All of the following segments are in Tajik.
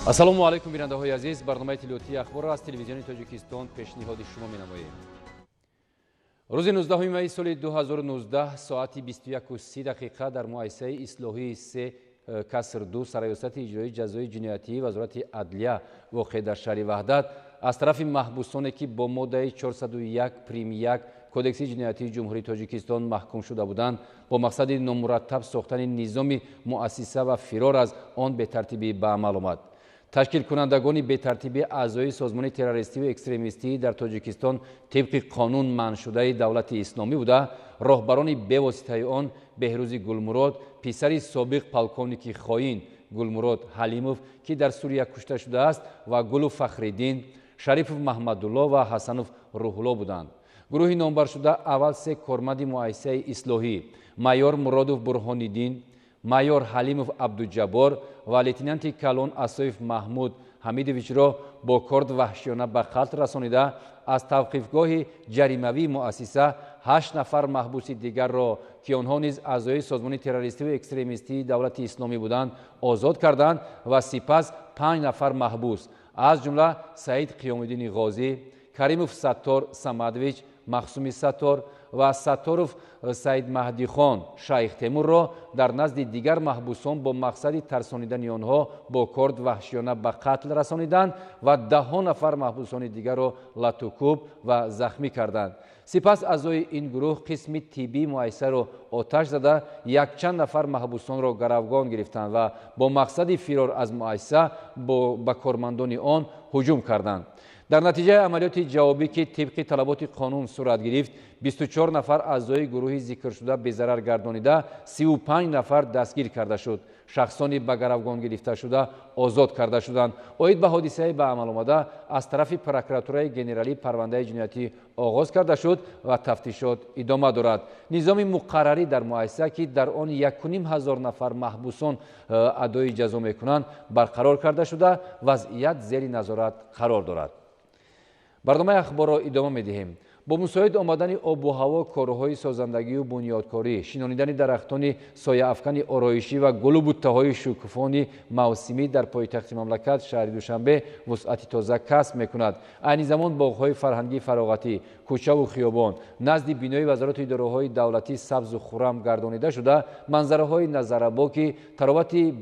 Ассалому алайкум, бинандаҳои азиз. Барномаи иттилоотии ахборро аз телевизиони Тоҷикистон пешниҳоди шумо менамоем. Рӯзи 19 майи соли 2019 соати 21:30 дақиқа дар муассисаи ислоҳии се каср 2 сарраёсати иҷроии ҷазои ҷиноятии Вазорати адлия воқеъ дар шаҳри Ваҳдат аз тарафи маҳбусоне, ки бо моддаи 401 прим 1 Кодекси ҷиноятии Ҷумҳурии Тоҷикистон маҳкум шуда буданд, бо мақсади номураттаб сохтани низоми муассиса ва фирор аз он бетартибӣ ба амал омад. Ташкилкунандагони бетартибӣ аъзои созмони террористиву экстремистӣ дар Тоҷикистон тибқи қонун манъшудаи Давлати Исломӣ буда, роҳбарони бевоситаи он Беҳрӯзи Гулмурод, писари собиқ полковники хоин Гулмурод Ҳалимов, ки дар Сурия кушта шудааст, ва Гулу Фахриддин, Шарипов Маҳмадулло ва Ҳасанов Рӯҳулло буданд. Гурӯҳи номбаршуда аввал се корманди муассисаи ислоҳӣ майор Муродов Бурҳониддин, майор Ҳалимов Абдуҷаббор ва лейтенанти калон Асоев Маҳмуд Ҳамидовичро бо корд ваҳшиёна ба қатл расонида, аз тавқифгоҳи ҷаримавии муассиса 8 нафар маҳбуси дигарро, ки онҳо низ аъзои созмони террористиву экстремистии Давлати Исломӣ буданд, озод карданд ва сипас 5 нафар маҳбус, аз ҷумла Саид Қиёмиддини Ғозӣ, Каримов Саттор Самадович, Махсуми Саттор ва Сатторов Саидмаҳдихон Шайх Темурро дар назди дигар маҳбусон бо мақсади тарсонидани онҳо бо корд ваҳшиёна ба қатл расониданд ва даҳҳо нафар маҳбусони дигарро латукӯб ва захмӣ карданд. Сипас аъзои ин гурӯҳ қисми тиббии муассисаро оташ зада, якчанд нафар маҳбусонро гаравгон гирифтанд ва бо мақсади фирор аз муассиса ба кормандони он ҳуҷум карданд. Дар натиҷаи амалиёти ҷавобӣ, ки тибқи талаботи қонун сурат гирифт, 24 нафар аъзои гурӯҳи зикршуда безарар гардонида, 35 нафар дастгир карда шуд. Шахсони ба гаравгон гирифташуда озод карда шуданд. Оид ба ҳодисаи ба амал омада аз тарафи прокуратураи генералӣ парвандаи ҷиноятӣ оғоз карда шуд ва тафтишот идома дорад. Низоми муқаррарӣ дар муассиса, ки дар он 1500 нафар маҳбусон адои ҷазо мекунанд, барқарор карда шуда, вазъият зери назорат қарор дорад. Барномаи ахборро идома медиҳем. Бо мусоид омадани обу ҳаво, корҳои созандагию бунёдкорӣ, шинонидани дарахтони сояафкани ороишӣ ва гулу буттаҳои шукуфони мавсимӣ дар пойтахти мамлакат шаҳри Душанбе вусъати тоза касб мекунад. Айни замон боғҳои фарҳангии фароғатӣ, кӯчаву хиёбон назди бинои вазорату идораҳои давлатӣ сабзу хуррам гардонида шуда, манзараҳои назарабо, ки таровати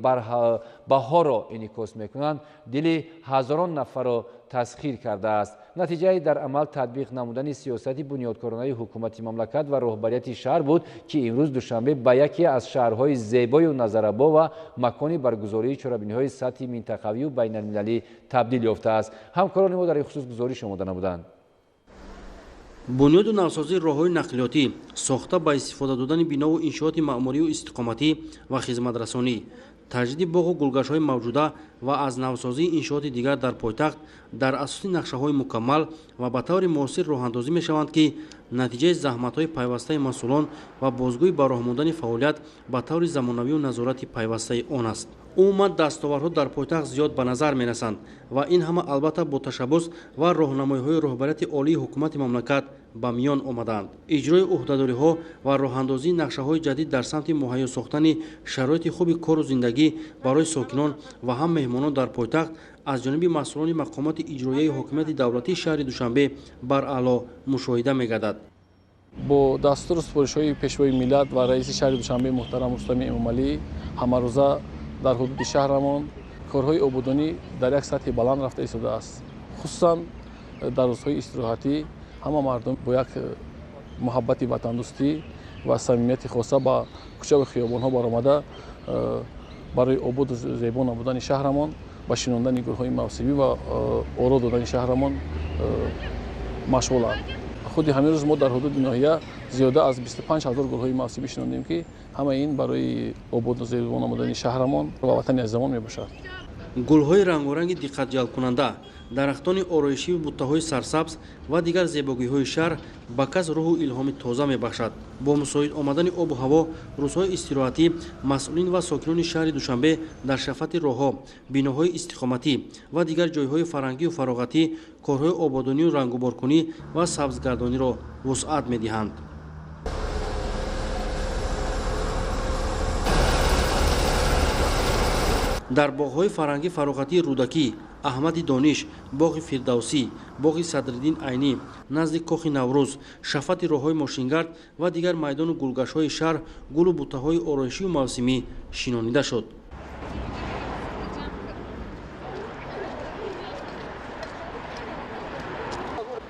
баҳорро инъикос мекунанд, дили ҳазорон нафарро тасхир кардааст. Натиҷаи дар амал татбиқ намудани сиёсати бунёдкоронаи ҳукумати мамлакат ва роҳбарияти шаҳр буд, ки имрӯз Душанбе ба яке аз шаҳрҳои зебою назарабо ва макони баргузории чорабиниҳои сатҳи минтақавию байналмилалӣ табдил ёфтааст. Ҳамкорони мо дар ин хусус гузориш омода намуданд. Бунёду навсозии роҳҳои нақлиётӣ, сохта ба истифода додани бинову иншооти маъмурию истиқоматӣ ва хизматрасонӣ, таҷдиди боғу гулгаштҳои мавҷуда ва аз навсозии иншооти дигар дар пойтахт дар асоси нақшаҳои мукаммал ва ба таври муосир роҳандозӣ мешаванд, ки натиҷаи заҳматҳои пайвастаи масъулон ва бозгӯи ба роҳ мондани фаъолият ба таври замонавию назорати пайвастаи он аст. Умуман дастовардҳо дар пойтахт зиёд ба назар мерасанд ва ин ҳама албатта бо ташаббус ва роҳнамоиҳои роҳбарияти олии ҳукумати мамлакат ба миён омадаанд. Иҷрои ӯҳдадориҳо ва роҳандозии нақшаҳои ҷадид дар самти муҳайё сохтани шароити хуби кору зиндагӣ барои сокинон ва ҳам меҳмонон дар пойтахт аз ҷониби масъулони мақомоти иҷроияи ҳокимияти давлатии шаҳри Душанбе бараъло мушоҳида мегардад. Бо дастуру супоришҳои пешвои миллат ва раиси шаҳри Душанбе муҳтарам Рустами Эмомалӣ ҳамарӯза дар ҳудуди шаҳрамон корҳои ободонӣ дар як сатҳи баланд рафта истодааст. Хусусан дар рӯзҳои истироҳатӣ ҳама мардум бо як муҳаббати ватандӯстӣ ва самимияти хоса ба кӯчаву хиёбонҳо баромада, барои ободу зебо намудани шаҳрамон, ба шинондани гулҳои мавсимӣ ва оро додани шаҳрамон машғуланд. Худи ҳамин рӯз мо дар ҳудуди ноҳия зиёда аз 25 ҳазор гулҳои мавсимӣ шинондем, ки ҳамаи ин барои ободу зебо намудани шаҳрамон ва ватани азизамон мебошад. Гулҳои рангоранги диққатҷалбкунанда, дарахтони ороишию буттаҳои сарсабз ва дигар зебогиҳои шаҳр ба кас рӯҳу илҳоми тоза мебахшад. Бо мусоид омадани обу ҳаво, рӯзҳои истироҳатӣ масъулин ва сокинони шаҳри Душанбе дар шафати роҳҳо, биноҳои истиқоматӣ ва дигар ҷойҳои фарҳангию фароғатӣ корҳои ободонию рангуборкунӣ ва сабзгардониро вусъат медиҳанд. Дар боғҳои фарҳангӣ фароғатии Рӯдакӣ, Аҳмади Дониш, боғи Фирдавсӣ, боғи Садриддин Айнӣ, назди Кохи Наврӯз, шафати роҳҳои мошингард ва дигар майдону гулгаштҳои шаҳр гулу буттаҳои ороишию мавсимӣ шинонида шуд.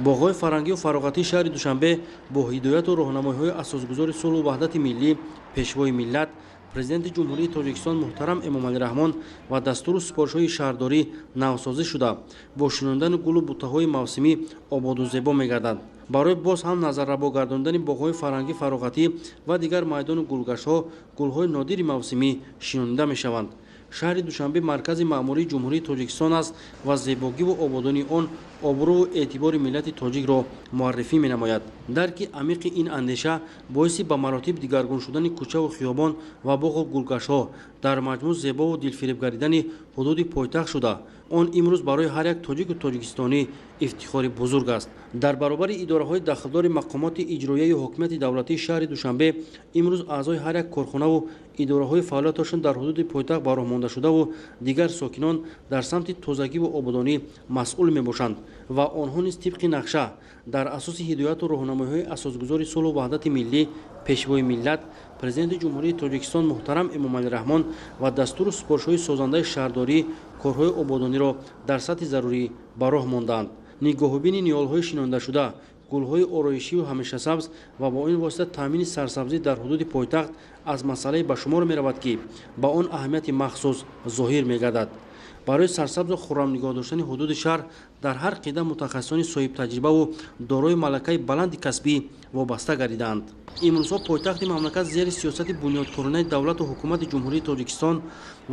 Боғҳои фарҳангию фароғатии шаҳри Душанбе бо ҳидояту роҳнамоиҳои асосгузори сулҳу ваҳдати миллӣ, Пешвои миллат, Президенти Ҷумҳурии Тоҷикистон муҳтарам Эмомалӣ Раҳмон ва дастуру супоришҳои шаҳрдорӣ навсозӣ шуда, бо шинондани гулу буттаҳои мавсимӣ ободу зебо мегарданд. Барои боз ҳам назаррабо гардондани боғҳои фарҳангӣ фароғатӣ ва дигар майдону гулгаштҳо гулҳои нодири мавсимӣ шинонида мешаванд. Шаҳри Душанбе маркази маъмурии Ҷумҳурии Тоҷикистон аст ва зебогиву ободонии он обрӯву эътибори миллати тоҷикро муаррифӣ менамояд. Дарки амиқи ин андеша боиси ба маротиб дигаргун шудани кӯчаву хиёбон ва боғу гулгаштҳо, дар маҷмӯъ зебову дилфиреб гардидани ҳудуди пойтахт шуда, он имрӯз барои ҳар як тоҷику тоҷикистонӣ ифтихори бузург аст. Дар баробари идораҳои дахлдори мақомоти иҷроияи ҳокимияти давлатии шаҳри Душанбе имрӯз аъзои ҳар як корхонаву идораҳои фаъолияташон дар ҳудуди пойтахт ба роҳ мондашудаву дигар сокинон дар самти тозагиву ободонӣ масъул мебошанд ва онҳо низ тибқи нақша дар асоси ҳидояту роҳнамоиҳои асосгузори сулҳу ваҳдати миллӣ, Пешвои миллат, Президенти Ҷумҳурии Тоҷикистон муҳтарам Эмомалӣ Раҳмон ва дастуру супоришҳои созандаи шаҳрдорӣ корҳои ободониро дар сатҳи зарурӣ ба роҳ мондаанд. Нигоҳубини ниҳолҳои шинондашуда, гулҳои ороишию ҳамешасабз ва бо ин восита таъмини сарсабзӣ дар ҳудуди пойтахт аз масъалае ба шумор меравад, ки ба он аҳамияти махсус зоҳир мегардад. Барои сарсабзу хуррам нигоҳ доштани ҳудуди шаҳр дар ҳар қида мутахассисони соҳибтаҷрибаву дорои малакаи баланди касбӣ вобаста гардидаанд. Имрӯзҳо пойтахти мамлакат зери сиёсати бунёдкоронаи давлату ҳукумати Ҷумҳурии Тоҷикистон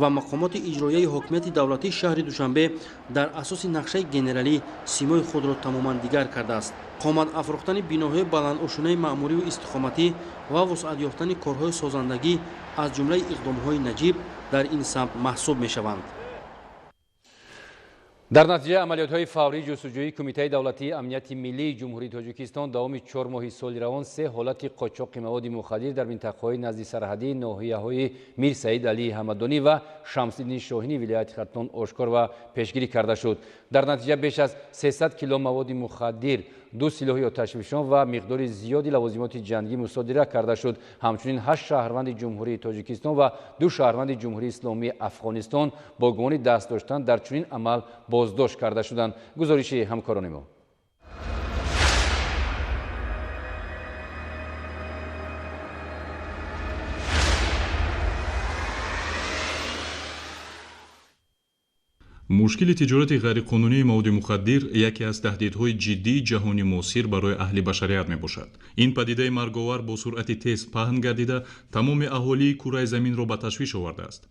ва мақомоти иҷроияи ҳокимияти давлатии шаҳри Душанбе дар асоси нақшаи генералӣ симои худро тамоман дигар кардааст. Қомат афрохтани биноҳои баландошёнаи маъмуриву истиқоматӣ ва вусъат ёфтани корҳои созандагӣ аз ҷумлаи иқдомҳои наҷиб дар ин самт маҳсуб мешаванд. Дар натиҷаи амалиётҳои фаврии ҷустуҷӯии Кумитаи давлатии амнияти миллии Ҷумҳурии Тоҷикистон давоми 4 моҳи соли равон 3 ҳолати қочоқи маводи мухаддир дар минтақаҳои назди сарҳадии ноҳияҳои Мир Саид Алии Ҳамадонӣ ва Шамсиддини Шоҳини вилояти Хатлон ошкор ва пешгирӣ карда шуд. Дар натиҷа беш аз 300 кило маводи мухаддир, 2 силоҳи оташфишон ва миқдори зиёди лавозимоти ҷангӣ мусодира карда шуд. Ҳамчунин 8 шаҳрванди Ҷумҳурии Тоҷикистон ва 2 шаҳрванди Ҷумҳурии Исломии Афғонистон бо гумони даст доштан дар чунин амал боздошт карда шуданд. Гузориши ҳамкорони мо. Мушкили тиҷорати ғайриқонунии маводи мухаддир яке аз таҳдидҳои ҷиддии ҷаҳони муосир барои аҳли башарият мебошад. Ин падидаи марговар бо суръати тез паҳн гардида, тамоми аҳолии кураи заминро ба ташвиш овардааст.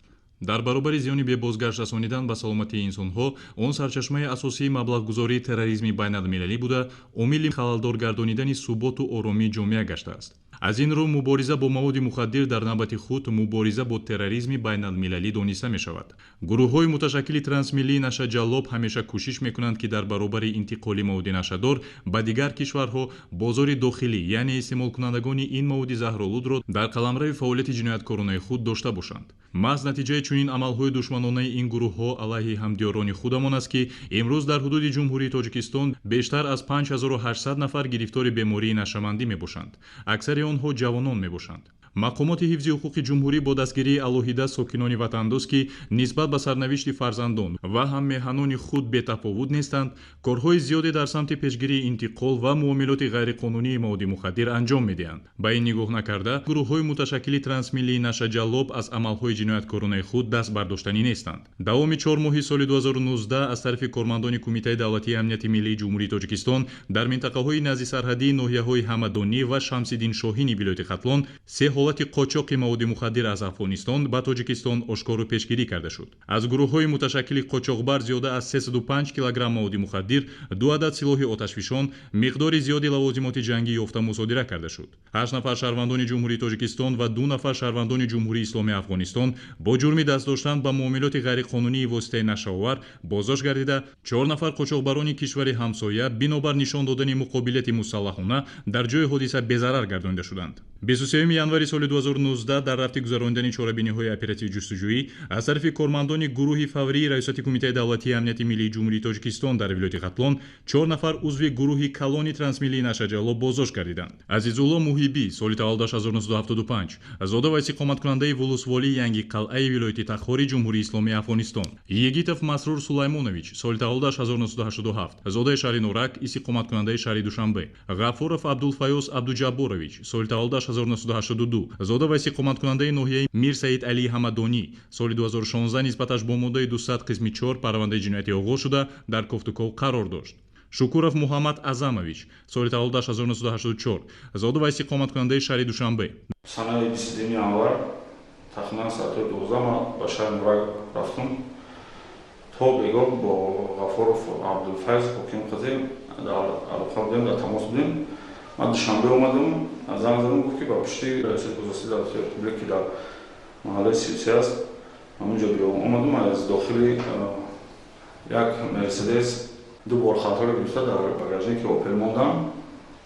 Дар баробари зиёни бебозгашт расонидан ба саломатии инсонҳо, он сарчашмаи асосии маблағгузории терроризми байналмилалӣ буда, омили халалдор гардонидани суботу оромии ҷомеа гаштааст. Аз ин рӯ мубориза бо маводи мухаддир дар навбати худ мубориза бо терроризми байналмилалӣ дониста мешавад. Гурӯҳҳои муташаккили трансмиллии нашаҷаллоб ҳамеша кӯшиш мекунанд, ки дар баробари интиқоли маводи нашадор ба дигар кишварҳо бозори дохилӣ, яъне истеъмолкунандагони ин маводи заҳролудро дар қаламрави фаъолияти ҷинояткоронаи худ дошта бошанд. Маҳз натиҷаи чунин амалҳои душманонаи ин гурӯҳҳо алайҳи ҳамдиёрони худамон аст, ки имрӯз дар ҳудуди Ҷумҳурии Тоҷикистон бештар аз 5800 нафар гирифтори бемории нашамандӣ мебошанд. Аксари онҳо ҷавонон мебошанд. Мақомоти ҳифзи ҳуқуқи ҷумҳурӣ бо дастгирии алоҳида сокинони ватандӯст, ки нисбат ба сарнавишти фарзандон ва ҳаммеҳанони худ бетафовут нестанд, корҳои зиёде дар самти пешгирии интиқол ва муомилоти ғайриқонунии маводи мухаддир анҷом медиҳанд. Ба ин нигоҳ накарда, гурӯҳҳои муташаккили трансмиллии нашаҷаллоб аз амалҳои ҷинояткоронаи худ даст бардоштанӣ нестанд. Давоми 4 моҳи соли 2019 аз тарафи кормандони Кумитаи давлатии амнияти миллии Ҷумҳурии Тоҷикистон дар минтақаҳои назди сарҳадии ноҳияҳои Ҳамадонӣ ва Шамсиддин Шоҳини вилояти Хатлон 3 ҳолати қочоқи маводи мухаддир аз Афғонистон ба Тоҷикистон ошкору пешгирӣ карда шуд. Аз гурӯҳҳои муташаккили қочоқбар зиёда аз 305 килограмм маводи мухаддир, 2 адад силоҳи оташфишон, миқдори зиёди лавозимоти ҷангӣ ёфта мусодира карда шуд. 8 нафар шаҳрвандони Ҷумҳурии Тоҷикистон ва 2 нафар шаҳрвандони Ҷумҳурии Исломии Афғонистон бо ҷурми даст доштан ба муомилоти ғайриқонунии воситаи нашаовар боздошт гардида, 4 нафар қочоқбарони кишвари ҳамсоя бинобар нишон додани муқобилияти мусаллаҳона дар ҷои ҳодиса безарар гардонида шуданд. шуданд. 23 январи соли 2019 дар рафти гузаронидани чорабиниҳои оперативӣ ҷустуҷӯӣ аз тарафи кормандони гурӯҳи фаврии Раёсати Кумитаи давлатии амнияти миллии Ҷумҳурии Тоҷикистон дар вилояти Хатлон 4 нафар узви гурӯҳи калони трансмиллии нашъаҷаллоб боздошт гардиданд. Азизулло Муҳибӣ, соли таваллудаш 1975, зода ва истиқоматкунандаи вулусволии Янги қалъаи вилояти Тахори Ҷумҳурии Исломии Афғонистон. Йигитов Масрур Сулаймонович, соли таваллудаш 1987, зодаи шаҳри Норак, истиқоматкунандаи шаҳри Душанбе. Ғафуров Абдулфаёз Абдуҷабборович, соли таваллудаш 1982, зода ва истиқоматкунандаи ноҳияи Мир Саид Алии Ҳамадонӣ. Соли 2016 нисбаташ бо моддаи 200 қисми 4 парвандаи ҷиноятӣ оғоз шуда, дар кофтуков қарор дошт. Шукуров Муҳаммад Азамович, соли таваллудаш 1984, зода ва истиқоматкунандаи шаҳри Душанбе. Санаи 22 январ тахминан соати 12 ман ба шаҳри Норак рафтам. То бегоҳ бо Ғафуров Абдулфайз ҳоким қазӣ дар алоқа будем, дар тамос будем. Ман Душанбе омадам, занг задам, гуфт ки ба пушти раёсати бозрасии давлатии республика, ки дар маҳаллаи 33 аст, ҳамонҷо биё. Омадам, аз дохили як Мерседес ду бор халтаро гирифта дар багажники Опел мондам.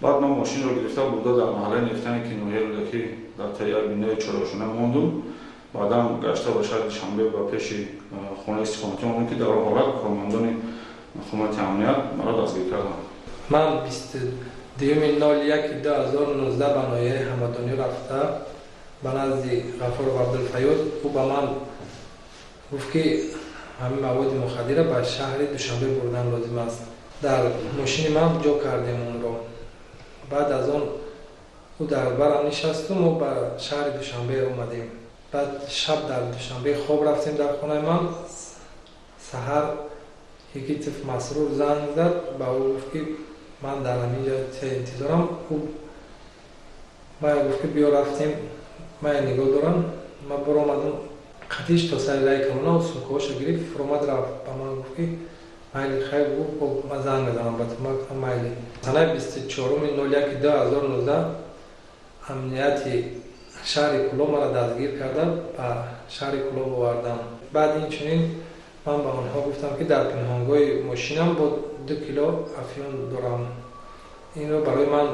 Баъд ман мошинро гирифта бурда дар маҳаллаи Нефтане, ки ноҳияи Рӯдакӣ, дар таи як бинои чоррошона мондум. Баъдан гашта ба шаҳри Душанбе ба пеши хонаи истиқоматӣ омадам, ки дар он ҳолат кормандони мақомоти амният маро дастгир карданд. Ман 22.01.2019 ба ноҳияи Ҳамадонӣ рафта ба назди Ғафуров Абдулфаёз. Ӯ ба ман гуфт, ки ҳамин маводи мухаддирро ба шаҳри Душанбе бурдан лозим аст. Дар мошини ман ҷо кардем онро. Баъд аз он ӯ дар барам нишасту мо ба шаҳри Душанбе омадем. Баъд шаб дар Душанбе хоб рафтем дар хонаи ман. Саҳар Йигитов Масрур занг зад, ба ӯ гуфт, ки ман дар ҳамин ҷо интизорам. Ӯ мая гуфт, ки биё рафтем, мая нигоҳ дорам. Ман баромадам қатиш то сари лайи калона, сумкаҳоша гирифт, фуромад, рафт. Ба ман гуфт, ки майли, хайр, гуфт, ман занг мезанам ба ту. Ман гуфтам майли. Санаи 24.01.2019 амнияти шаҳри Кӯлоб маро дастгир карда, ба шаҳри Кӯлоб овардам. Баъд инчунин ман ба онҳо гуфтам, ки дар пинҳонгоҳи мошинам бо 2 кило афён дорам. Инро барои ман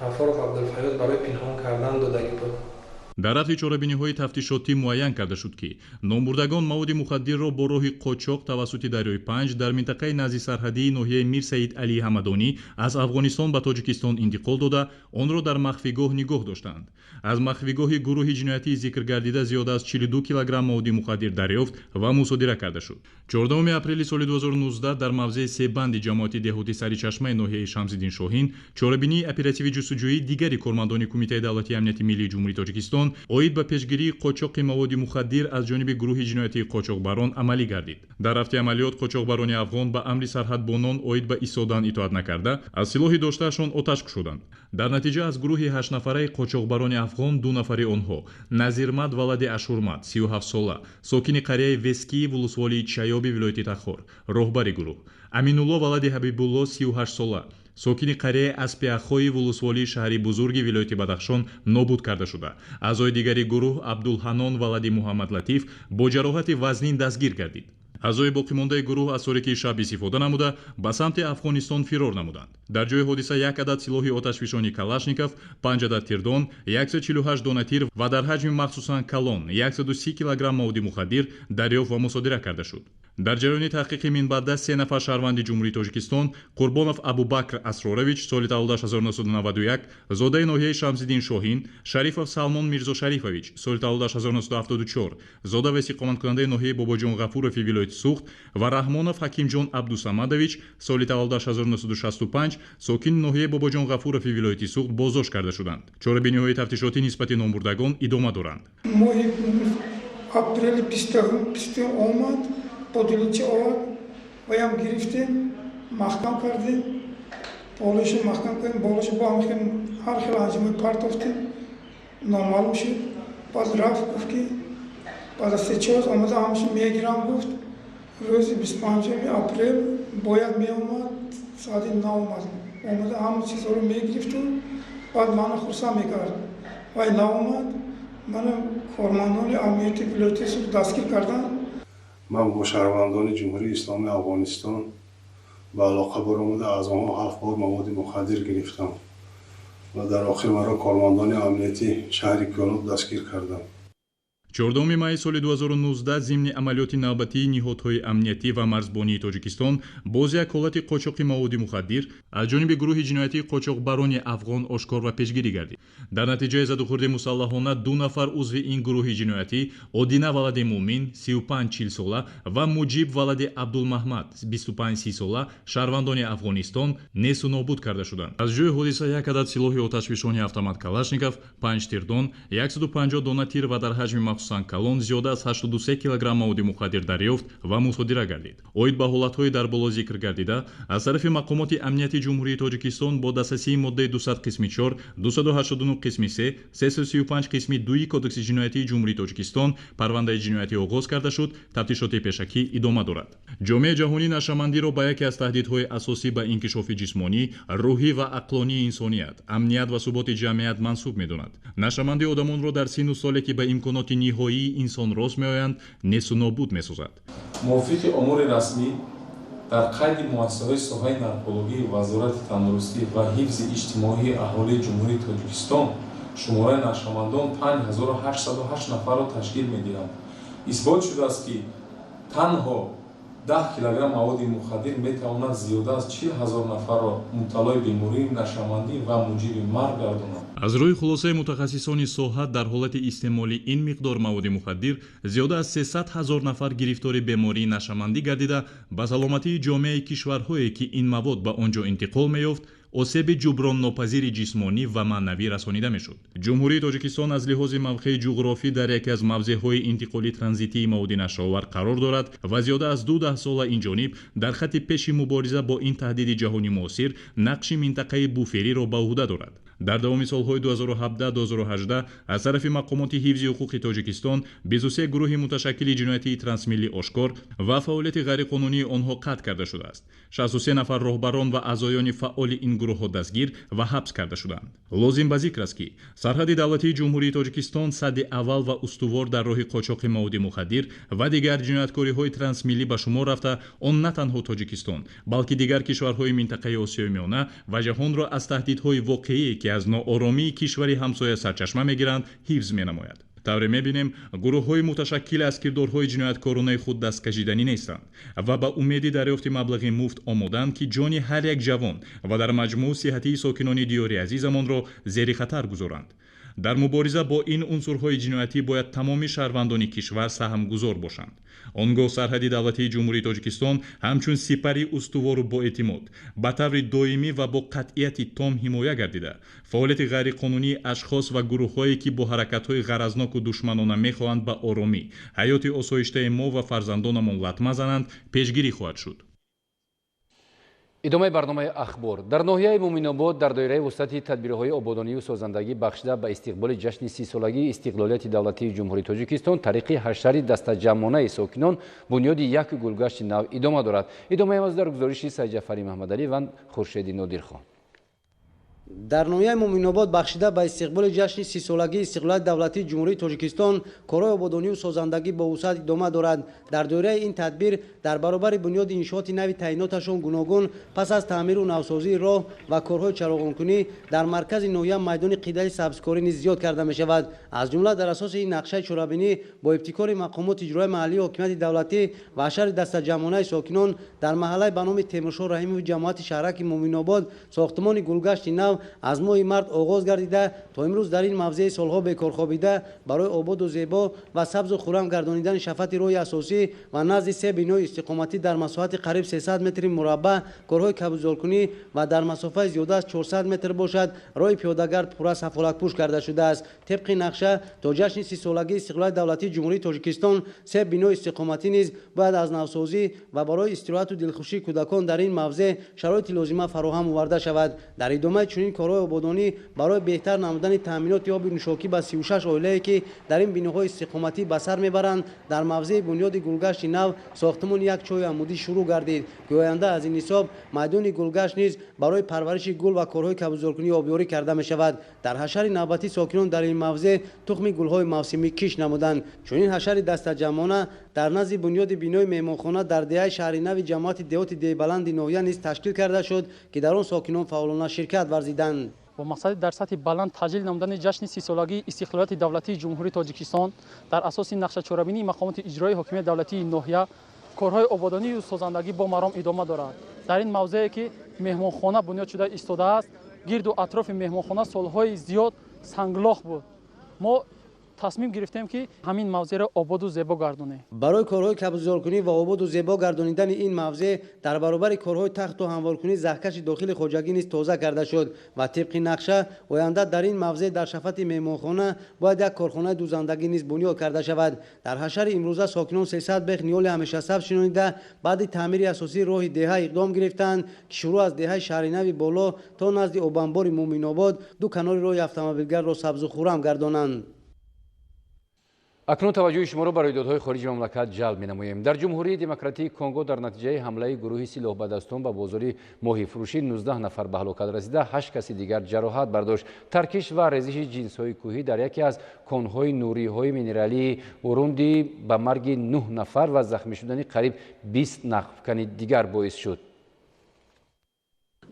Ғафуров Абдулфаёз барои пинҳон кардан додагӣ буд. Дар рафти чорабиниҳои тафтишотӣ муайян карда шуд, ки номбурдагон маводи мухаддирро бо роҳи қочоқ тавассути дарёи Панҷ дар минтақаи назди сарҳадии ноҳияи Мир Саид Алии Ҳамадонӣ аз Афғонистон ба Тоҷикистон интиқол дода, онро дар махфигоҳ нигоҳ доштанд. Аз махфигоҳи гурӯҳи ҷиноятии зикргардида зиёда аз 42 килограмм маводи мухаддир дарёфт ва мусодира карда шуд. 14 апрели соли 2019 дар мавзеи Себанди ҷамоати деҳоти Саричашмаи ноҳияи Шамсиддин Шоҳин чорабинии оперативӣ ҷустуҷӯии дигари кормандони Кумитаи давлатии амнияти миллии Ҷумҳурии Тоҷикистон оид ба пешгирии қочоқи маводи мухаддир аз ҷониби гурӯҳи ҷиноятии қочоқбарон амалӣ гардид. Дар рафти амалиёт қочоқбарони афғон ба амри сарҳадбонон оид ба истодан итоат накарда, аз силоҳи доштаашон оташ кушоданд. Дар натиҷа аз гурӯҳи ҳаштнафараи қочоқбарони афғон 2 нафари онҳо, Назирмад валади Ашурмад, 37 сола, сокини қарияи Вескии вулусволии Чаёби вилояти Тахор, роҳбари гурӯҳ, Аминулло валади Ҳабибулло, 38 сола, сокини қарияи Аспиахои вулусволии шаҳри Бузурги вилояти Бадахшон нобуд карда шуда. Аъзои дигари гурӯҳ Абдулҳанон валади Муҳаммад Латиф бо ҷароҳати вазнин дастгир гардид. Аъзои боқимондаи гурӯҳ аз торикии шаб истифода намуда, ба самти Афғонистон фирор намуданд. Дар ҷои ҳодиса як адад силоҳи оташфишони Калашников, 5 адад тирдон, 148 дона тир ва дар ҳаҷми махсусан калон 130 килограмм маводи мухаддир дарёфт ва мусодира карда шуд. Дар ҷараёни таҳқиқи минбаъда 3 нафар шаҳрванди Ҷумҳурии Тоҷикистон, Қурбонов Абубакр Асрорович, соли таваллудаш 1991, зодаи ноҳияи Шамсиддин Шоҳин, Шарифов Салмон Мирзошарифович, соли таваллудаш 1974, зода ва истиқоматкунандаи ноҳияи Бобоҷон Ғафурови вилояти Суғд ва Раҳмонов Ҳакимҷон Абдусамадович, соли таваллудаш 1965, сокини ноҳияи Бобоҷон Ғафурови вилояти Суғд боздошт карда шуданд. Чорабиниҳои тафтишотӣ нисбати номбурдагон идома доранд. Моҳи апрели 20 омад, подиличи овард, ваям гирифтем, маҳкам кардем, болошу маҳкам кардем, болошу бо ҳам ҳар хел анҷомои партофтем, номаълум шуд. Баъд рафт, гуфт, ки баъд аз 3-4 рӯз омада ҳамашу мегирам, гуфт. Рӯзи 25 апрел бояд меомад, соати наомад. Омада ҳама чизҳоро мегирифту баъд мана хурсанд мекард. Вай наомад, мана кормандони амнияти вилояти Суғд дастгир карданд. Ман бо шаҳрвандони Ҷумҳурии Исломии Афғонистон ба алоқа баромада, аз онҳо ҳафт бор маводи мухаддир гирифтам. Ва дар охир маро кормандони амниятии шаҳри Кӯлоб дастгир карданд. 14 майи соли 2019 зимни амалиёти навбатии ниҳодҳои амниятӣ ва марзбонии Тоҷикистон боз як ҳолати қочоқи маводи мухаддир аз ҷониби гурӯҳи ҷиноятии қочоқбарони афғон ошкор ва пешгирӣ гардид. Дар натиҷаи задухӯрди мусаллаҳона ду нафар узви ин гурӯҳи ҷиноятӣ, Одина валади Муъмин 35-40 сола ва Муҷиб валади Абдулмаҳмад 25-30 сола, шаҳрвандони Афғонистон, несту нобуд карда шуданд. Аз ҷои ҳодиса як адад силоҳи оташфишони автомат Калашников, 5 тирдон, 150 дона тир ва дар ҳаҷми махсусан калон зиёда аз 83 килограмм маводи мухаддир дарёфт ва мусодира гардид. Оид ба ҳолатҳои дар боло зикр гардида аз тарафи мақомоти амнияти Ҷумҳурии Тоҷикистон бо дастасии моддаи 200 қисми 4, 289 қисми 3, 335 қисми 2 Кодекси ҷиноятии Ҷумҳурии Тоҷикистон парвандаи ҷиноятӣ оғоз карда шуд. Тафтишоти пешакӣ идома дорад. Ҷомеаи ҷаҳонӣ нашъамандиро ба яке аз таҳдидҳои асосӣ ба инкишофи ҷисмонӣ, рӯҳӣ ва ақлонии инсоният, амният ва суботи ҷамъият мансуб медонад. Нашъамандӣ одамонро дар синну соле, ки ба имконоти ниҳоии инсон рост меоянд, несту нобуд месозад. Мувофиқи омори расмӣ дар қайди муассисаҳои соҳаи наркологии Вазорати тандурустӣ ва ҳифзи иҷтимоии аҳолии Ҷумҳурии Тоҷикистон шумораи нашъамандон 5808 нафарро ташкил медиҳанд. Исбот шудааст, ки танҳо 10 килограмм маводи мухаддир метавонад зиёда аз 40 ҳазор нафарро мубталои бемории нашъамандӣ ва муҷиби марг гардонад. Аз рӯи хулосаи мутахассисони соҳа, дар ҳолати истеъмоли ин миқдор маводи мухаддир зиёда аз 300 ҳазор нафар гирифтори бемории нашъамандӣ гардида, ба саломатии ҷомеаи кишварҳое, ки ин мавод ба он ҷо интиқол меёфт, осеби ҷуброннопазири ҷисмонӣ ва маънавӣ расонида мешуд. Ҷумҳурии Тоҷикистон аз лиҳози мавқеи ҷуғрофӣ дар яке аз мавзеъҳои интиқоли транзитии маводи нашъаовар қарор дорад ва зиёда аз ду даҳсола инҷониб дар хатти пеши мубориза бо ин таҳдиди ҷаҳони муосир нақши минтақаи буфериро ба уҳда дорад. Дар давоми солҳои 2017-2018 аз тарафи мақомоти ҳифзи ҳуқуқи Тоҷикистон 23 гурӯҳи муташаккили ҷиноятии трансмиллӣ ошкор ва фаъолияти ғайриқонунии онҳо қатъ карда шудааст. 63 нафар роҳбарон ва аъзоёни фаъоли ин гурӯҳҳо дастгир ва ҳабс карда шуданд. Лозим ба зикр аст, ки сарҳади давлатии Ҷумҳурии Тоҷикистон садди аввал ва устувор дар роҳи қочоқи маводи мухаддир ва дигар ҷинояткориҳои трансмиллӣ ба шумор рафта, он на танҳо Тоҷикистон, балки дигар кишварҳои минтақаи Осиёи Миёна ва ҷаҳонро аз таҳдидҳои воқеие, ки аз нооромии кишвари ҳамсоя сарчашма мегиранд, ҳифз менамояд. Тавре мебинем, гурӯҳҳои муташаккил аз кирдорҳои ҷинояткоронаи худ дасткашиданӣ нестанд ва ба умеди дарёфти маблағи муфт омоданд, ки ҷони ҳар як ҷавон ва дар маҷмӯъ сиҳатии сокинони диёри азизамонро зери хатар гузоранд. Дар мубориза бо ин унсурҳои ҷиноятӣ бояд тамоми шаҳрвандони кишвар саҳмгузор бошанд. Он гоҳ сарҳади давлатии Ҷумҳурии Тоҷикистон ҳамчун сипари устувору боэътимод ба таври доимӣ ва бо қатъияти том ҳимоя гардида, фаъолияти ғайриқонунии ашхос ва гурӯҳҳое, ки бо ҳаракатҳои ғаразноку душманона мехоҳанд ба оромӣ ҳаёти осоиштаи мо ва фарзандонамон латма зананд, пешгирӣ хоҳад шуд. Идомаи барномаи ахбор. Дар ноҳияи Муъминобод дар доираи вусъати тадбирҳои ободонию созандагӣ бахшида ба истиқболи ҷашни 30-солагии истиқлолияти давлатии Ҷумҳурии Тоҷикистон тариқи ҳашари дастаҷамъонаи сокинон бунёди як гулгашти нав идома дорад. Идомаи мавзӯъ дар гузориши Сайдҷафари Маҳмадалӣ ва Хуршеди Нодирхон. Дар ноҳияи Муъминобод бахшида ба истиқболи ҷашни 30-солагии истиқлолияти давлатии Ҷумҳурии Тоҷикистон корҳои ободонию созандагӣ бо вусъат идома дорад. Дар доираи ин тадбир дар баробари бунёди иншооти нави таъиноташон гуногун, пас аз таъмиру навсозии роҳ ва корҳои чароғонкунӣ дар маркази ноҳия майдони қидаи сабзкорӣ низ зиёд карда мешавад. Аз ҷумла дар асоси ин нақшаи чорабинӣ бо ибтикори мақомоти иҷроияи маҳаллии ҳокимияти давлатӣ ва ҳашари дастаҷамъонаи сокинон дар маҳаллаи ба номи Темуршоҳ Раҳимови ҷамоати шаҳраки Муъминобод сохтмони гулгашти нав аз моҳи март оғоз гардида, то имрӯз дар ин мавзеи солҳо бекорхобида барои ободу зебо ва сабзу хуррам гардонидани шафати роҳи асосӣ ва назди се бинои истиқоматӣ дар масоҳати қариб 300 метри мураббаъ корҳои кабудзоркунӣ ва дар масофаи зиёда аз 400 метр бошад роҳи пиёдагард пурра сафолакпӯш карда шудааст. Тибқи нақша то ҷашни 30-солагии истиқлолияти давлатии Ҷумҳурии Тоҷикистон се бинои истиқоматӣ низ бояд аз навсозӣ ва барои истироҳату дилхушии кӯдакон дар ин мавзеъ шароити лозима фароҳам оварда шавад. Дар идомаи чунин корҳои ободонӣ барои беҳтар намудани таъминоти оби нӯшокӣ ба 36 оилае, ки дар ин биноҳои истиқоматӣ ба сар мебаранд, дар мавзеи бунёди гулгашти нав сохтмони як чоҳи амудӣ шурӯъ гардид, ки оянда аз ин ҳисоб майдони гулгашт низ барои парвариши гул ва корҳои кабудзоркунӣ обёрӣ карда мешавад. Дар ҳашари навбатӣ сокинон дар ин мавзеъ тухми гулҳои мавсимӣ киш намуданд. Чунин ҳашари дастаҷамъона дар назди бунёди бинои меҳмонхона дар деҳаи шаҳри нави ҷамоати деҳоти Деҳбаланди ноҳия низ ташкил карда шуд, ки дар он сокинон фаъолона ширкат варзиданд. Бо мақсади дар сатҳи баланд таҷлил намудани ҷашни 30-солагии истиқлолияти давлатии Ҷумҳурии Тоҷикистон дар асоси нақшачорабинии мақомоти иҷроии ҳокимияти давлатии ноҳия корҳои ободонию созандагӣ бо маром идома дорад. Дар ин мавзее ки меҳмонхона бунёд шуда истодааст, гирду атрофи меҳмонхона солҳои зиёд санглох буд. Мо тасмим гирифтем, ки ҳамин мавзеъро ободу зебо гардонем. Барои корҳои кабудзоркунӣ ва ободу зебо гардонидани ин мавзеъ дар баробари корҳои тахту ҳамворкунӣ заҳкаши дохили хоҷагӣ низ тоза карда шуд ва тибқи нақша оянда дар ин мавзеъ дар шафати меҳмонхона бояд як корхонаи дузандагӣ низ бунёд карда шавад. Дар ҳашари имрӯза сокинон 300 бех ниҳоли ҳамешасабз шинонида, баъди таъмири асосии роҳи деҳа иқдом гирифтанд, ки шурӯъ аз деҳаи Шаҳринави Боло то назди обанбори Муъминобод ду канори роҳи автомобилгарро сабзу хуррам гардонанд. Акнун таваҷҷӯҳи шуморо ба рӯйдодҳои хориҷи мамлакат ҷалб менамоем. Дар Ҷумҳурии Демократии Конго дар натиҷаи ҳамлаи гурӯҳи силоҳбадастон ба бозори моҳифурӯшӣ 19 нафар ба ҳалокат расида, 8 каси дигар ҷароҳат бардошт. Таркиш ва резиши ҷинсҳои кӯҳӣ дар яке аз конҳои нуриҳои минералии Урунди ба марги 9 нафар ва захмӣ шудани қариб 20 нақбкани дигар боис шуд.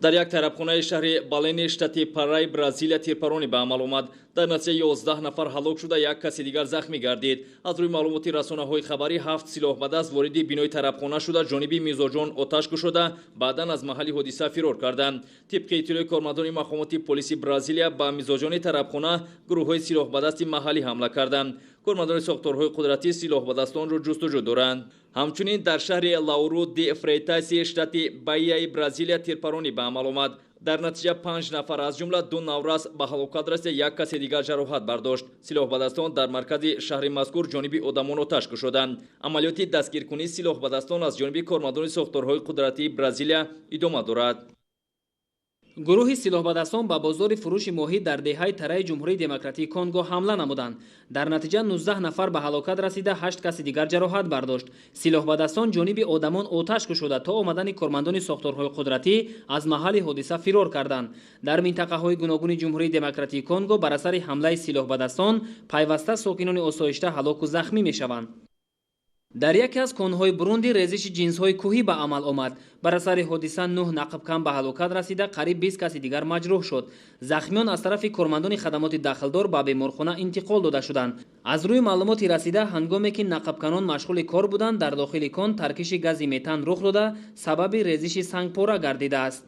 Дар як тарабхонаи шаҳри Балени штати Параи Бразилия тирпаронӣ ба амал омад. Дар натиҷа 11 нафар ҳалок шуда, як каси дигар захмӣ гардид. Аз рӯи маълумоти расонаҳои хабарӣ, 7 силоҳбадаст вориди бинои тарабхона шуда, ҷониби мизоҷон оташ кушода, баъдан аз маҳалли ҳодиса фирор карданд. Тибқи иттилои кормандони мақомоти полиси Бразилия, ба мизоҷони тарабхона гурӯҳҳои силоҳбадасти маҳаллӣ ҳамла карданд. Кормандони сохторҳои қудратӣ силоҳбадастонро ҷустуҷӯ доранд. Ҳамчунин дар шаҳри Лауру де Фрейтаси штати Баияи Бразилия тирпаронӣ ба амал омад. Дар натиҷа 5 нафар, аз ҷумла 2 наврас ба ҳалокат расида, як касе дигар ҷароҳат бардошт. Силоҳбадастон дар маркази шаҳри мазкур ҷониби одамон оташ кушоданд. Амалиёти дастгиркунии силоҳбадастон аз ҷониби кормандони сохторҳои қудратии Бразилия идома дорад. Гурӯҳи силоҳбадастон ба бозори фурӯши моҳӣ дар деҳаи Тараи Ҷумҳурии Демократии Конго ҳамла намуданд. Дар натиҷа 19 нафар ба ҳалокат расида, 8 каси дигар ҷароҳат бардошт. Силоҳбадастон ҷониби одамон оташ кушода, то омадани кормандони сохторҳои қудратӣ аз маҳалли ҳодиса фирор карданд. Дар минтақаҳои гуногуни Ҷумҳурии Демократии Конго бар асари ҳамлаи силоҳбадастон пайваста сокинони осоишта ҳалоку захмӣ мешаванд. Дар яке аз конҳои Бурунди резиши ҷинсҳои кӯҳӣ ба амал омад. Бар асари ҳодиса 9 нақбкан ба ҳалокат расида, қариб 20 каси дигар маҷрӯҳ шуд. Захмиён аз тарафи кормандони хадамоти дахлдор ба беморхона интиқол дода шуданд. Аз рӯи маълумоти расида, ҳангоме ки нақбканон машғули кор буданд, дар дохили кон таркиши гази метан рух дода, сабаби резиши сангпора гардидааст.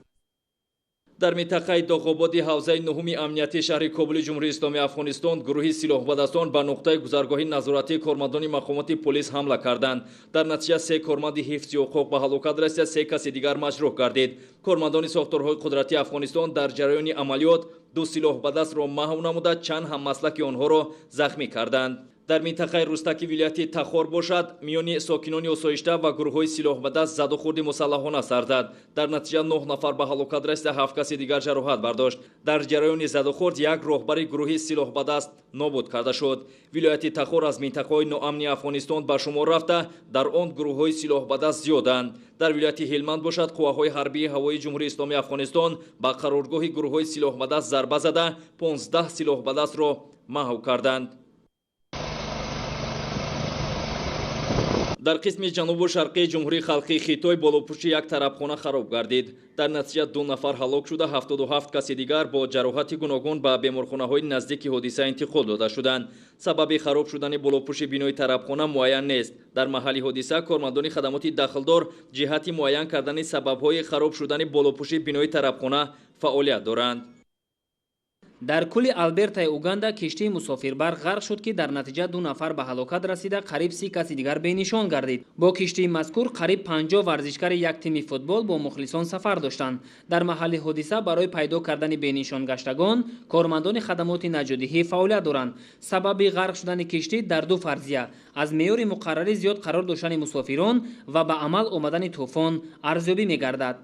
Дар минтақаи Доғободи ҳавзаи нуҳуми амнияти шаҳри Кобули Ҷумҳурии Исломии Афғонистон гурӯҳи силоҳбадастон ба нуқтаи гузаргоҳи назоратии кормандони мақомоти полис ҳамла карданд. Дар натиҷа 3 корманди ҳифзи ҳуқуқ ба ҳалокат расида, 3 каси дигар маҷрӯҳ гардид. Кормандони сохторҳои қудратии Афғонистон дар ҷараёни амалиёт 2 силоҳбадастро маҳв намуда, чанд ҳаммаслаки онҳоро захмӣ карданд. Дар минтақаи Рустаки вилояти Тахор бошад, миёни сокинони осоишта ва гурӯҳҳои силоҳбадаст задухӯрди мусаллаҳона сар зад. Дар натиҷа 9 нафар ба ҳалокат расида, 7 каси дигар ҷароҳат бардошт. Дар ҷараёни задухӯрд як роҳбари гурӯҳи силоҳбадаст нобуд карда шуд. Вилояти Тахор аз минтақаҳои ноамни Афғонистон ба шумор рафта, дар он гурӯҳҳои силоҳбадаст зиёданд. Дар вилояти Ҳилманд бошад, қувваҳои ҳарбии ҳавоии Ҷумҳурии Исломии Афғонистон ба қароргоҳи гурӯҳҳои силоҳбадаст зарба зада, 15 силоҳбадастро маҳв карданд. Дар қисми ҷанубу шарқии Ҷумҳурии Халқии Хитой болопӯши як тарабхона хароб гардид. Дар натиҷа 2 нафар ҳалок шуда, 77 каси дигар бо ҷароҳати гуногун ба беморхонаҳои наздики ҳодиса интиқол дода шуданд. Сабаби хароб шудани болопӯши бинои тарабхона муайян нест. Дар маҳалли ҳодиса кормандони хадамоти дахлдор ҷиҳати муайян кардани сабабҳои хароб шудани болопӯши бинои тарабхона фаъолият доранд. Дар кӯли Албертаи Уганда киштии мусофирбар ғарқ шуд, ки дар натиҷа 2 нафар ба ҳалокат расида, қариб 30 каси дигар бенишон гардид. Бо киштии мазкур қариб 50 варзишгари як тими футбол бо мухлисон сафар доштанд. Дар маҳалли ҳодиса барои пайдо кардани бенишонгаштагон кормандони хадамоти наҷотдиҳӣ фаъолият доранд. Сабаби ғарқ шудани киштӣ дар ду фарзия: аз меъёри муқаррарӣ зиёд қарор доштани мусофирон ва ба амал омадани тӯфон арзёбӣ мегардад.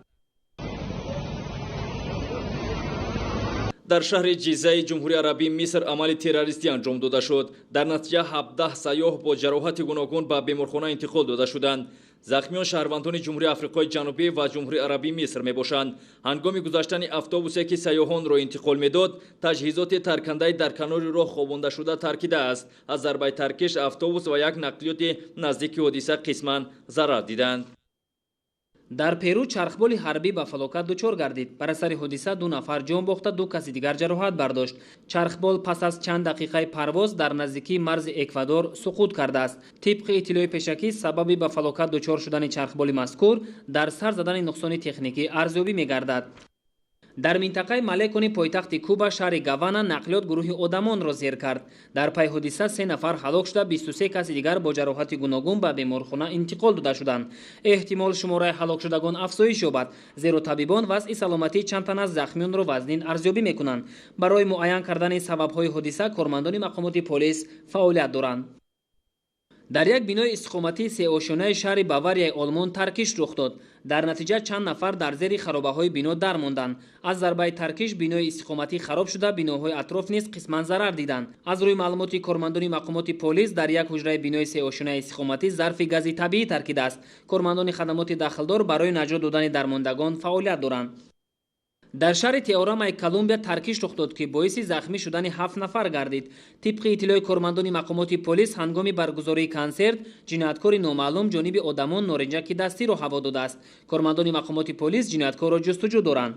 Дар шаҳри Ҷизаи Ҷумҳурии Арабии Миср амали террористӣ анҷом дода шуд. Дар натиҷа 17 сайёҳ бо ҷароҳати гуногун ба беморхона интиқол дода шуданд. Захмиён шаҳрвандони Ҷумҳурии Африқои Ҷанубӣ ва Ҷумҳурии Арабии Миср мебошанд. Ҳангоми гузаштани автобусе, ки сайёҳонро интиқол медод, таҷҳизоти таркандаи дар канори роҳ хобондашуда таркидааст. Аз зарбаи таркиш автобус ва як нақлиёти наздики ҳодиса қисман зарар диданд. Дар Перу чархболи ҳарбӣ ба фалокат дучор гардид. Бар асари ҳодиса 2 нафар ҷон бохта, 2 каси дигар ҷароҳат бардошт. Чархбол пас аз чанд дақиқаи парвоз дар наздикии марзи Эквадор суқут кардааст. Тибқи иттилои пешакӣ, сабаби ба фалокат дучор шудани чархболи мазкур дар сар задани нуқсони техникӣ арзёбӣ мегардад. Дар минтақаи Малекони пойтахти Куба, шаҳри Гавана, нақлиёт гурӯҳи одамонро зер кард. Дар пай ҳодиса 3 нафар ҳалок шуда, 23 каси дигар бо ҷароҳати гуногун ба беморхона интиқол дода шуданд. Эҳтимол шумораи ҳалокшудагон афзоиш ёбад, зеро табибон вазъи саломатии чанд тан аз захмиёнро вазнин арзёбӣ мекунанд. Барои муайян кардани сабабҳои ҳодиса кормандони мақомоти полис фаъолият доранд. Дар як бинои истиқоматии сеошёнаи шаҳри Баварияи Олмон таркиш рух дод. Дар натиҷа чанд нафар дар зери харобаҳои бино дармонданд. Аз зарбаи таркиш бинои истиқоматӣ хароб шуда, биноҳои атроф низ қисман зарар диданд. Аз рӯи маълумоти кормандони мақомоти полис, дар як ҳуҷраи бинои сеошёнаи истиқоматӣ зарфи гази табиӣ таркидааст. Кормандони хадамоти дахлдор барои наҷот додани дармондагон фаъолият доранд. Дар шаҳри Теорамаи Колумбия таркиш рух дод, ки боиси захмӣ шудани 7 нафар гардид. Тибқи иттилои кормандони мақомоти полис, ҳангоми баргузории консерт ҷинояткори номаълум ҷониби одамон норинҷаки дастиро ҳаво додааст. Кормандони мақомоти полис ҷинояткорро ҷустуҷӯ доранд.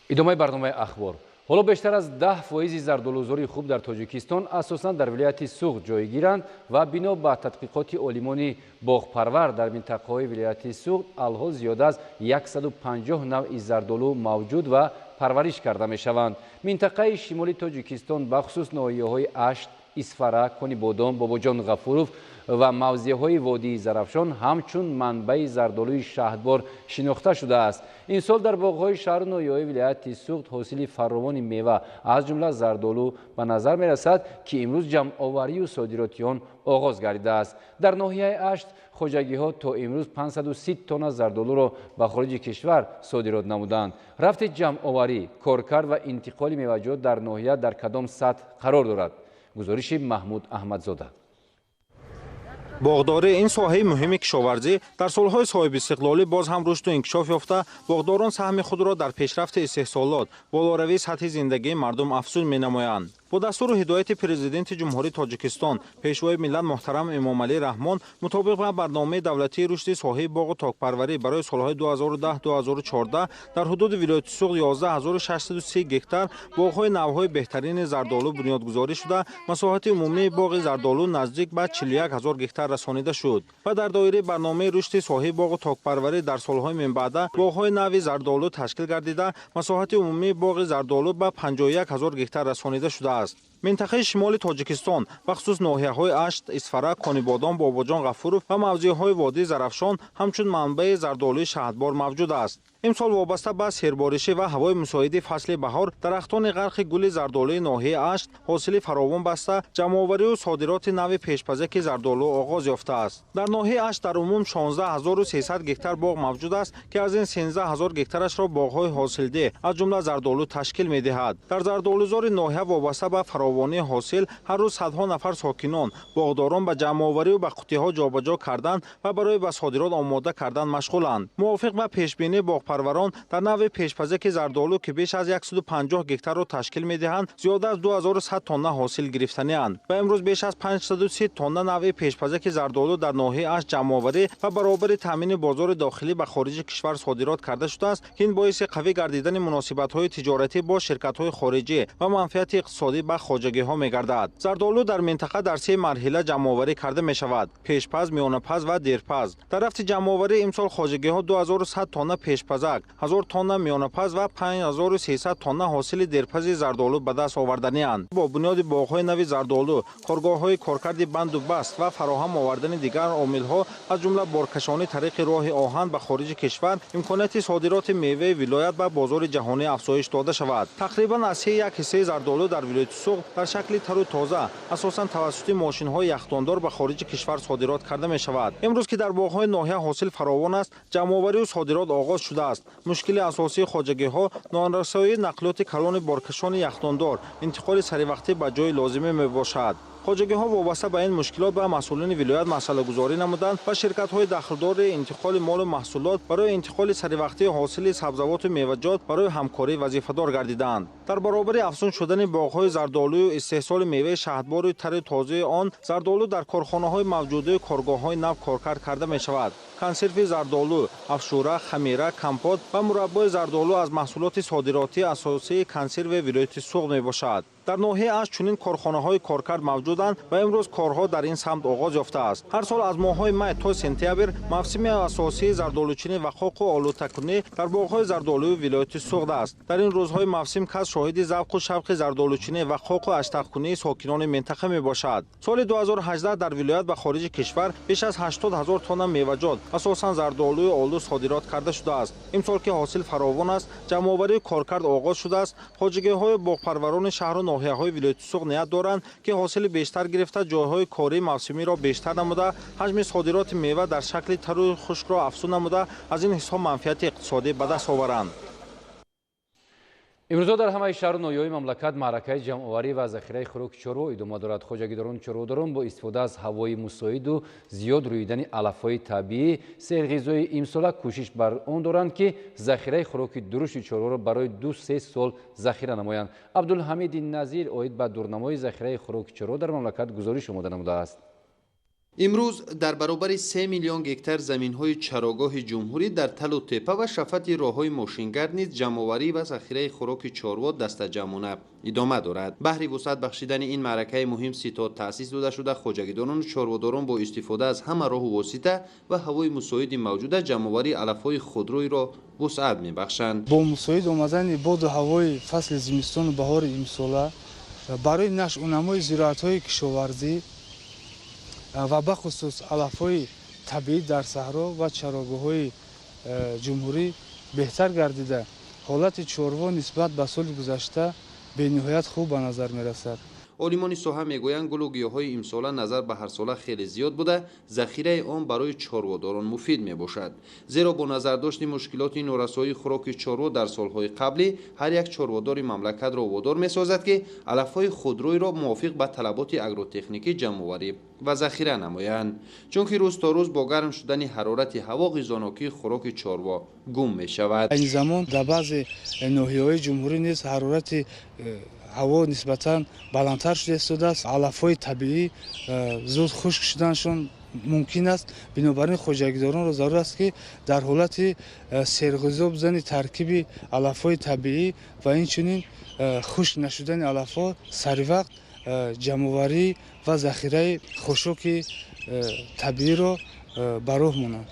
Идомаи барномаи ахбор. Ҳоло бештар аз 10% зардолузори хуб дар Тоҷикистон асосан дар вилояти Суғд ҷойгиранд ва бино ба тадқиқоти олимони боғпарвар дар минтақаҳои вилояти Суғд алҳол зиёда аз 150 навъи зардолу мавҷуд ва парвариш карда мешаванд. Минтақаи шимоли Тоҷикистон бахусус ноҳияҳои Ашт, Исфара, Конибодом, Бобоҷон Ғафуров ва мавзеъҳои водии Зарафшон ҳамчун манбаи зардолуи шаҳдбор шинохта шудааст. Ин сол дар боғҳои шаҳру ноҳияҳои вилояти Суғд ҳосили фаровони мева аз ҷумла зардолу ба назар мерасад, ки имрӯз ҷамъоварию содироти он оғоз гардидааст. Дар ноҳияи Ашт хоҷагиҳо то имрӯз 530 тонна зардолуро ба хориҷи кишвар содирот намуданд. Рафти ҷамъоварӣ, коркард ва интиқоли меваҷот дар ноҳия дар кадом сатҳ қарор дорад? Гузориши Маҳмуд Аҳмадзода. Боғдорӣ ин соҳаи муҳими кишоварзӣ дар солҳои соҳибистиқлолӣ боз ҳам рушду инкишоф ёфта, боғдорон саҳми худро дар пешрафти истеҳсолот, болоравии сатҳи зиндагии мардум афзун менамоянд. Бо дастуру ҳидояти Президенти Ҷумҳурии Тоҷикистон, Пешвои миллат муҳтарам Эмомалӣ Раҳмон, мутобиқ ба барномаи давлатии рушди соҳаи боғу токпарварӣ барои солҳои 2010-2014 дар ҳудуди вилояти Суғд 11630 гектар боғҳои навъҳои беҳтарини зардолу бунёдгузорӣ шуда, масоҳати умумии боғи зардолу наздик ба 41 ҳазор гектар расонида шуд. Ва дар доираи барномаи рушди соҳаи боғу токпарварӣ дар солҳои минбаъда боғҳои нави зардолу ташкил гардида, масоҳати умумии боғи зардолу ба 51 ҳазор гектар расонида шудааст. Минтақаи шимоли Тоҷикистон, бахусус ноҳияҳои Ашт, Исфара, Конибодом, Бобоҷон Ғафуров ва мавзеъҳои водии Зарафшон ҳамчун манбаи зардолуи шаҳдбор мавҷуд аст. Имсол вобаста ба серборишӣ ва ҳавои мусоиди фасли баҳор, дарахтони ғарқи гули зардолуи ноҳияи Ашт ҳосили фаровон баста, ҷамъоварию содироти нави пешпазаки зардолу оғоз ёфтааст. Дар ноҳияи Ашт дар умум 16300 гектар боғ мавҷуд аст, ки аз ин 13000 гектарашро боғҳои ҳосилдеҳ, аз ҷумла зардолу ташкил медиҳад. Дар зардолузори ноҳия вобаста ба фаровонии ҳосил ҳар рӯз садҳо нафар сокинон, боғдорон ба ҷамъоварию ба қуттиҳо ҷобаҷо кардан ва барои ба содирот омода кардан машғуланд. Мувофиқ ба пешбинии боғпарварон дар навъи пешпазаки зардолу, ки беш аз 150 гектарро ташкил медиҳанд, зиёда аз 2100 тонна ҳосил гирифтанианд ва имрӯз беш аз 530 тонна навъи пешпазаки зардолу дар ноҳияи Ашт ҷамъоварӣ ва баробари таъмини бозори дохилӣ ба хориҷи кишвар содирот карда шудааст, ки ин боиси қавӣ гардидани муносибатҳои тиҷоратӣ бо ширкатҳои хориҷӣ ва манфиати иқтисодӣ ба хоҷагиҳо мегардад. Зардолу дар минтақа дар се марҳила ҷамъоварӣ карда мешавад: пешпаз, миёнапаз ва дерпаз. Дар рафти ҷамъоварӣ имсол хоҷагиҳо 2100 тонна пешпазак, 1000 тонна миёнапаз ва 5300 тонна ҳосили дерпази зардолу ба даст оварданианд. Бо бунёди боғҳои нави зардолу, коргоҳҳои коркарди банду баст ва фароҳам овардани дигар омилҳо, аз ҷумла боркашонӣ тариқи роҳи оҳан ба хориҷи кишвар, имконияти содироти меваи вилоят ба бозори ҷаҳонӣ афзоиш дода шавад. Тақрибан аз 31 ҳиссаи зардолу дар вилояти Суғд дар шакли тару тоза, асосан тавассути мошинҳои яхдондор ба хориҷи кишвар содирот карда мешавад. Имрӯз ки дар боғҳои ноҳия ҳосил фаровон аст, ҷамъоварию содирот оғоз шудааст. Мушкили асосии хоҷагиҳо норасоии нақлиёти калони боркашони яхдондор, интиқоли саривақтӣ ба ҷои лозимӣ мебошад. Хоҷагиҳо вобаста ба ин мушкилот ба масъулини вилоят масъалагузорӣ намуданд ва ширкатҳои дахлдори интиқоли молу маҳсулот барои интиқоли саривақтии ҳосили сабзавоту меваҷот барои ҳамкорӣ вазифадор гардиданд. Дар баробари афзун шудани боғҳои зардолую истеҳсоли меваи шаҳдбору тари тозаи он, зардолу дар корхонаҳои мавҷудаи коргоҳҳои нав коркард карда мешавад. Консерви зардолу, афшура, хамира, компот ва мураббои зардолу аз маҳсулоти содиротии асосии консерви вилояти Суғд мебошад. Дар ноҳияи Ашт чунин корхонаҳои коркард мавҷуданд ва имрӯз корҳо дар ин самт оғоз ёфтааст. Ҳар сол аз моҳҳои май то сентябр мавсими асосии зардолучинӣ ва қоқу олутакунӣ дар боғҳои зардолуи вилояти Суғд аст. Дар ин рӯзҳои мавсим кас шоҳиди завқу шавқи зардолучинӣ ва қоқу аштақкунии сокинони минтақа мебошад. Соли 2018 дар вилоят ба хориҷи кишвар беш аз 80 ҳазор тонна меваҷот, асосан зардолуи олу содирот карда шудааст. Имсол ки ҳосил фаровон аст, ҷамъоварии коркард оғоз шудааст. Хоҷагиҳои боғпарварони шаҳру ноҳияҳои вилояти Суғд ният доранд, ки ҳосили бештар гирифта, ҷойҳои кории мавсимиро бештар намуда, ҳаҷми содироти мева дар шакли тару хушкро афзун намуда, аз ин ҳисоб манфиати иқтисодӣ ба даст оваранд. Имрӯзо дар ҳамаи шаҳру ноҳияҳои мамлакат маъракаи ҷамъоварӣ ва захираи хӯроки чорво идома дорад. Хоҷагидорону чорводорон бо истифода аз ҳавои мусоиду зиёд рӯидани алафҳои табиӣ серғизои имсола кӯшиш бар он доранд, ки захираи хӯроки дурушти чорворо барои 2-3 сол захира намоянд. Абдулҳамиди Назир оид ба дурнамои захираи хӯроки чорво дар мамлакат гузориш омода намудааст. Имрӯз дар баробари 3 миллион гектар заминҳои чарогоҳи ҷумҳурӣ дар талу тепа ва шафати роҳҳои мошингард низ ҷамъоварӣ ва захираи хӯроки чорво дастаҷамъона идома дорад. Баҳри вусъат бахшидани ин маъракаи муҳим ситод таъсис дода шуда, хоҷагидорону чорводорон бо истифода аз ҳама роҳу восита ва ҳавои мусоиди мавҷуда ҷамъоварии алафҳои худрӯйро вусъат мебахшанд. Бо мусоид омадани боду ҳавои фасли зимистону баҳори имсола барои нашъунамои зироатҳои кишоварзӣ ва бахусус алафҳои табиӣ дар саҳро ва чарогоҳҳои ҷумҳурӣ беҳтар гардида, ҳолати чорво нисбат ба соли гузашта бениҳоят хуб ба назар мерасад. Олимони соҳа мегӯянд, гулу гиёҳҳои имсола назар ба ҳарсола хеле зиёд буда, захираи он барои чорводорон муфид мебошад. Зеро бо назардошти мушкилоти норасоии хӯроки чорво дар солҳои қаблӣ ҳар як чорводори мамлакатро водор месозад, ки алафҳои худрӯйро мувофиқ ба талаботи агротехникӣ ҷамъоварӣ ва захира намоянд. Чунки рӯз то рӯз бо гарм шудани ҳарорати ҳаво ғизонокии хӯроки чорво гум мешавад. Айни замон дар баъзе ноҳияҳои ҷумҳурӣ низ ҳарорати ҳаво нисбатан баландтар шуда истодааст. Алафҳои табиӣ зуд хушк шуданашон мумкин аст. Бинобар ин хоҷагидоронро зарур аст, ки дар ҳолати серғизо будани таркиби алафҳои табиӣ ва инчунин хушк нашудани алафҳо саривақт ҷамъоварӣ ва захираи хушоки табииро ба роҳ монанд.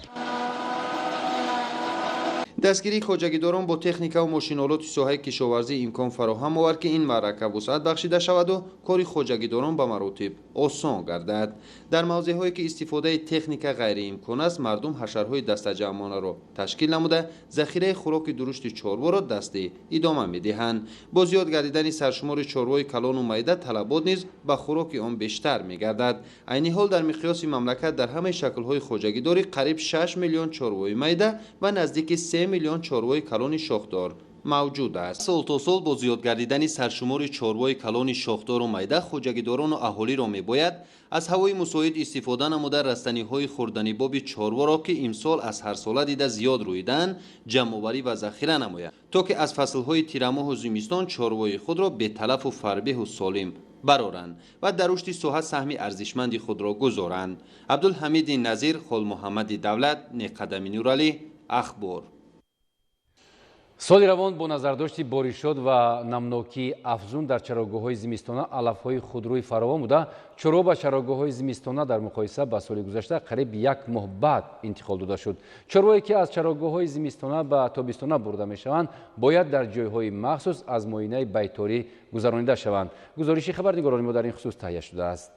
Дастгирии хоҷагидорон бо техникаву мошинолоти соҳаи кишоварзӣ имкон фароҳам овард, ки ин маърака вусъат бахшида шаваду кори хоҷагидорон ба маротиб осон гардад. Дар мавзеъҳое ки истифодаи техника ғайриимкон аст, мардум ҳашарҳои дастаҷамъонаро ташкил намуда, захираи хӯроки дурушти чорворо дастӣ идома медиҳанд. Бо зиёд гардидани саршумори чорвои калону майда талабот низ ба хӯроки он бештар мегардад. Айни ҳол дар миқёси мамлакат дар ҳамаи шаклҳои хоҷагидорӣ қариб 6 миллион чорвои майда ва наздики 3 миллион чорвои калони шохдор мавҷуд аст. Сол то сол бо зиёд гардидани саршумори чорвои калони шохдору майда хоҷагидорону аҳолиро мебояд аз ҳавои мусоид истифода намуда растаниҳои хӯрданибоби чорворо, ки имсол аз ҳарсола дида зиёд рӯидаанд, ҷамъоварӣ ва захира намояд, то ки аз фаслҳои тирамоҳу зимистон чорвои худро беталафу фарбеҳу солим бароранд ва дар рушди соҳа саҳми арзишманди худро гузоранд. Абдулҳамиди Назир, Холмуҳаммади Давлат, Неқадами Нуралӣ, Ахбор. Соли равон бо назардошти боришот ва намнокии афзун дар чарогоҳҳои зимистона алафҳои худрӯи фаровон буда, чорво ба чарогоҳҳои зимистона дар муқоиса ба соли гузашта қариб як моҳ баъд интиқол дода шуд. Чорвое ки аз чарогоҳҳои зимистона ба тобистона бурда мешаванд, бояд дар ҷойҳои махсус аз муоинаи байторӣ гузаронида шаванд. Гузориши хабарнигорони мо дар ин хусус таҳия шудааст.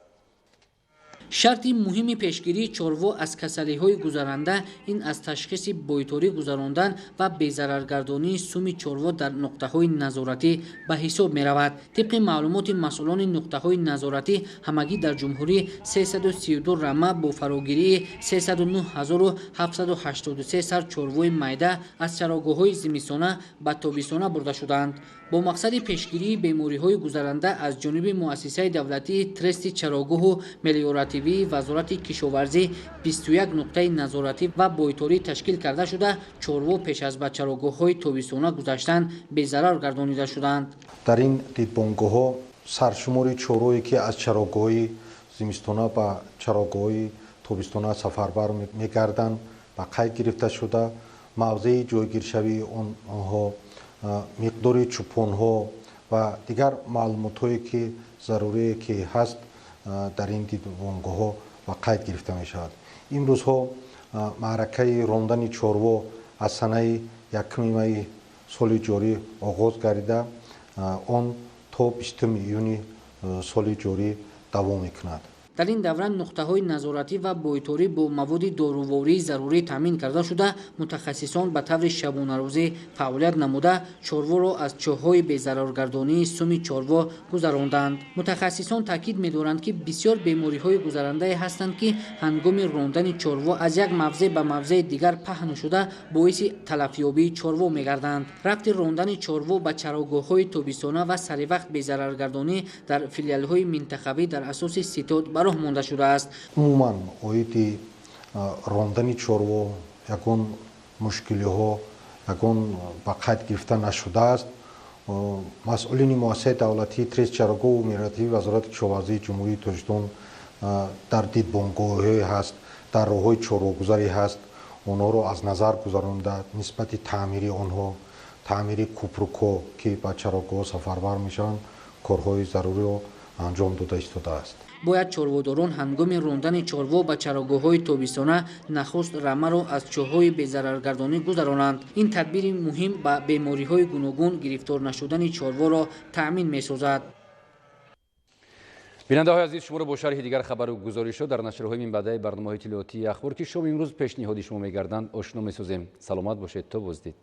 Шарти муҳими пешгирии чорво аз касалиҳои гузаранда ин аз ташхиси бойторӣ гузарондан ва безараргардонии суми чорво дар нуқтаҳои назоратӣ ба ҳисоб меравад. Тибқи маълумоти масъулони нуқтаҳои назоратӣ, ҳамагӣ дар ҷумҳурӣ 332 рама бо фарогирии 309 783 сар чорвои майда аз чарогоҳҳои зимистона ба тобистона бурда шудаанд. Бо мақсади пешгирии бемориҳои гузаранда аз ҷониби муассисаи давлатии трести чарогоҳу мелиоративии Вазорати кишоварзӣ 21 нуқтаи назоратӣ ва бойторӣ ташкил карда шуда, чорво пеш аз ба чарогоҳҳои тобистона гузаштан безарар гардонида шуданд. Дар ин дидбонгоҳҳо саршумори чорвое ки аз чарогоҳҳои зимистона ба чарогоҳҳои тобистона сафарбар мегарданд ба қайд гирифта шуда, мавзеи ҷойгиршавии онҳо, миқдори чӯпонҳо ва дигар маълумотҳое ки зарурие ки ҳаст дар ин дидбонгоҳҳо ба қайд гирифта мешавад. Имрӯзҳо маъракаи рондани чорво аз санаи 1 майи соли ҷорӣ оғоз гардида, он то 20 июни соли ҷорӣ давом мекунад. Дар ин давра нуқтаҳои назоратӣ ва бойторӣ бо маводи дорувории зарурӣ таъмин карда шуда, мутахассисон ба таври шабонарӯзӣ фаъолият намуда, чорворо аз чоҳҳои безараргардонии суми чорво гузаронданд. Мутахассисон таъкид медоранд, ки бисёр бемориҳои гузарандае ҳастанд, ки ҳангоми рондани чорво аз як мавзеъ ба мавзеи дигар паҳн шуда, боиси талафёбии чорво мегарданд. Рафти рондани чорво ба чарогоҳҳои тобистона ва саривақт безараргардонӣ дар филиалҳои минтақавӣ дар асоси ситод ба роҳ монда шудааст. Умуман оиди рондани чорво ягон мушкилиҳо ягон ба қайд гирифта нашудааст. Масъулини муассисаи давлатии трест чарогоҳу мелиоративии Вазорати кишоварзии Ҷумҳурии Тоҷикистон дар дидбонгоҳҳое ҳаст, дар роҳҳои чорвогузарӣ ҳаст, онҳоро аз назар гузаронда нисбати таъмири онҳо, таъмири купрукҳо ки ба чарогоҳҳо сафарбар мешаванд, корҳои заруриро анҷом дода истодааст. Бояд чорводорон ҳангоми рондани чорво ба чарогоҳҳои тобистона нахуст рамаро аз чоҳҳои безараргардонӣ гузаронанд. Ин тадбири муҳим ба бемориҳои гуногун гирифтор нашудани чорворо таъмин месозад. Бинандаҳои азиз, шуморо бо шарҳи дигар хабару гузоришҳо дар нашрҳои минбаъдаи барномаҳои иттилоотии Ахбор, ки шом имрӯз пешниҳоди шумо мегарданд, ошно месозем. Саломат бошед, то боздид.